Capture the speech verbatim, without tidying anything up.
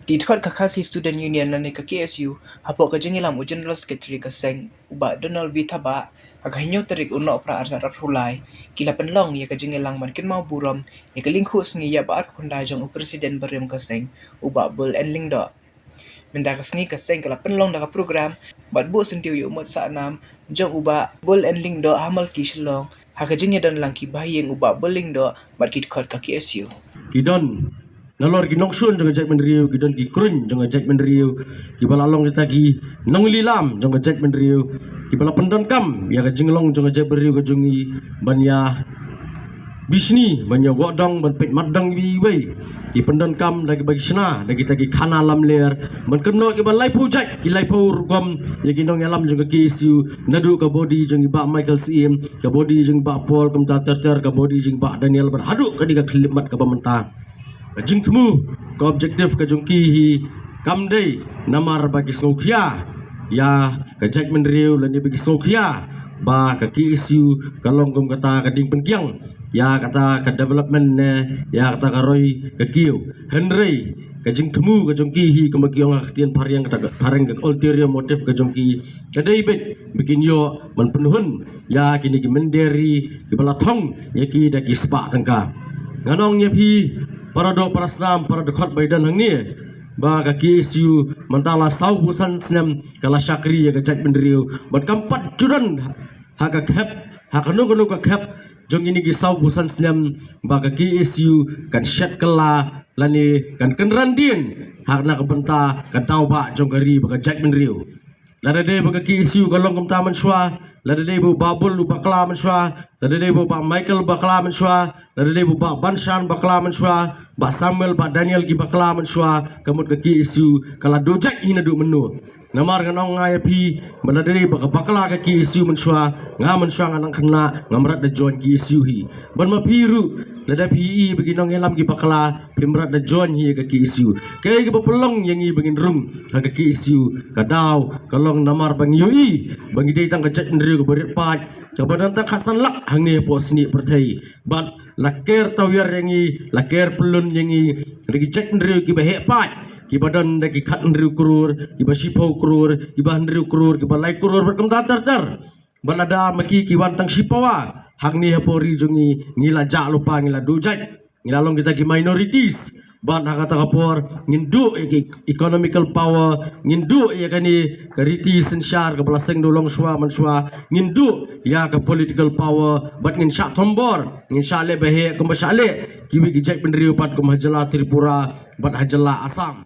Ki dkhot ka Khasi Student Union lane ka K S U, hapoh ka jingïalam u General Secretary ka seng, u Bah Donald V Thabah, ha ka hynñiew tarik u Nohprah arhajar arphew lai, ki la pynlong ïa ka jingïalang ban kynmaw burom ïa ka lyngkhuh sngi ïa ba arphew khyndai jong u President barim ka seng, u Bah Bull N Lyngdoh. Mynta ka sngi ka seng ka la pynlong da ka program bad buh syntiew ïa u mot sahnam jong u Bah Bull N Lyngdoh ha Malki Shillong, ha ka jingïadon lang ki bahaïing u Bah Bull Lyngdoh bad ki dkhot ka K S U. Ki don nalor ki nongshun jong ka jaitbynriew, ki don ki kruiñ jong ka jaitbynriew, kiba la long kita ki nonglilam jong ka jaitbynriew, kiba la pyndonkam ïa ka jinglong jong ka jaitbynriew ka jong ngi ban ïa bishni ban ïa wad dong ban peit mat dong iwei iwei. Ki pyndonkam da kiba ki shna da kita ki khana lamler ban kynnoh kiba laiphew jait ki laiphew rukom ïa ki nongïalam jong ka K S U, naduh ka body jong i Bah Michael Syiem, ka body jong i Bah Paul, kumta ter ter ka body jong i Bah Daniel, bad haduh kane ka khyllipmat kaba mynta. Ka jingthmu, ka objective ka jong ki hi kam dei namar ba ki sngewkhia ïa ka jaitbynriew lane ba ki sngewkhia ba ka K S U ka long kum kata ka diengpyngkiang ïa kata ka development ne ïa kata ka roi ka kiew. Hynrei ka jingthmu ka jong ki hi, kumba ki ong ha ka ktien phareng, kata ka phareng, ka ulterior motive ka jong ki, ka dei beit ba kin ïoh ban pynhun ïa kine ki mynder ri kiba la thong ïa ki da ki spah tyngka. Ngan ong ïa phi, para doh para snam, para dkhot ba ïadon hangne, ba ka K S U mynta la sawphew san snem ka la shakri ïa ka jaitbynriew bad kam pat ju don ha ka khep, ha kano kano ka khep jong kine ki sawphew san snem ba ka K S U kan shet kylla lane kan kynran dien ha na ka bynta ka daw bah jong ka ri bad ka jaitbynriew. Lada dei ba ka K S U ka long kumta mynshuwa, lada dei ba u Bah Bull u bakla mynshuwa, lada dei ba u Bah Michael bakla mynshuwa, lada dei ba u Bah Banshan bakla mynshuwa, Bah Samuel, Bah Daniel ki bakla mynshuwa, ka mut ka K S U ka la duh jait hi naduh mynno. Namar ngan ong nga ïa phi, ba lada dei ba ka bakla ka K S U mynshuwa, nga mynshuwa nga nang khynnah, ngam rat da join K S U hi. Bad ma phi ruh, lada phi ïohi ba ki nongïalam ki bakla, phim rat da join hi ïa ka K S U. Kaei kaba pynlong ïa ngi ba ngin rung ha ka K S U? Ka daw ka long namar ba ngi ïohi ba ngi dei tang ka jaitbynriew kaba rit paid, kaba don tang khatsan lak hangne hapoh snieh pyrthei. Bad la ker tawiar ïa ngi, la ker pyllun ïa ngi da ki jaitbynriew kiba heh paid, kiba don da ki khathynriew klur, kiba shiphew klur, kiba hynriew klur, kiba lai klur bad kumta ter ter. Bad lada ma ki ki wan tang shipawa hangne hapoh ri jong ngi, ngi la jah lypa, ngi la duh jait, ngi la long kita ki minorities. Bad ha kata ka por ngin duh ïa ki economical power, ngin duh ïa kane ka riti synshar kaba la seng da u longshuwa mynshuwa, ngin duh ïa ka political power, bad ngin shah thombor, ngin shah leh ba heh kumba shah leh kiwei ki jaitbynriew pat kum ha jylla Tripura bad ha jylla Assam.